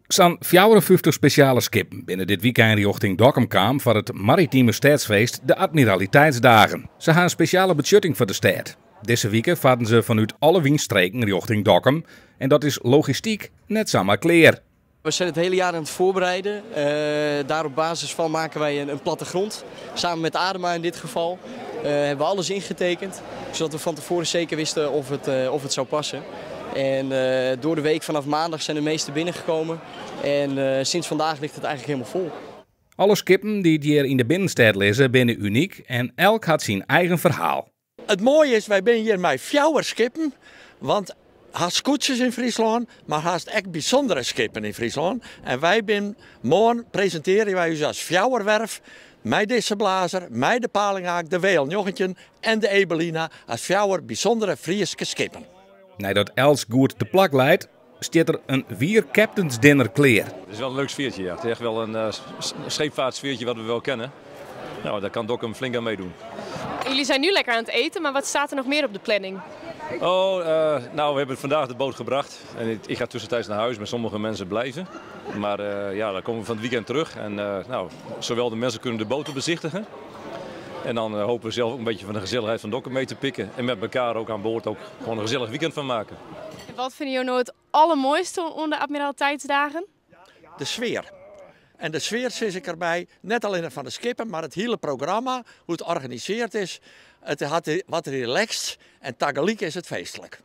Sa'n 54 spesjale skippen binne dit wykein rjochting Dokkum kaam foar it maritime stêdsfeest, de Admiraliteitsdagen. Se ha in spesjale betsjutting foar de stêd. Dizze wike farden se fanút alle wynstreken rjochting Dokkum en dat is logistyk net samar klear. We zijn het hele jaar aan het voorbereiden. Daar op basis van maken wij een plattegrond. Samen met Adema in dit geval hebben we alles ingetekend. Zodat we van tevoren zeker wisten of het zou passen. En door de week vanaf maandag zijn de meeste binnengekomen. En sinds vandaag ligt het eigenlijk helemaal vol. Alle skippen dy't hjir yn de binnenstêd lizze, binne unyk en elk hat syn eigen ferhaal. It moaie is, wy binne hjir mei fjouwer skippen, want hast skûtsjes yn Fryslân, mar hast ek bysûndere skippen yn Fryslân. En wy binne moarn presintearje wy ús as fjouwerwerf mei dizze blazer, mei de palinghaak, de WL19 en de Ebelina as fjouwer bysûndere Fryske skippen. Neidat elts goed te plak leit, stiet der in wier captain's dinner klear. Het is wel een leuk sfeertje, ja. Het is echt wel een scheepvaartsfeertje wat we wel kennen. Nou, daar kan Dokkum flink aan meedoen. Jullie zijn nu lekker aan het eten, maar wat staat er nog meer op de planning? Oh, nou, we hebben vandaag de boot gebracht. En ik ga tussentijds naar huis, maar sommige mensen blijven. Maar ja, dan komen we van het weekend terug. En nou, zowel de mensen kunnen de boten bezichtigen. En dan hopen we zelf ook een beetje van de gezelligheid van Dokkum mee te pikken. En met elkaar ook aan boord ook gewoon een gezellig weekend van maken. En wat vinden jullie nou het allermooiste onder de Admiraliteitsdagen? De sfeer. En de sfeer sis ik derby, net allinnich fan de skippen, mar it hiele programma, hoe't it organisearre is. It hat wat relaxed en tagelyk is it feestlik.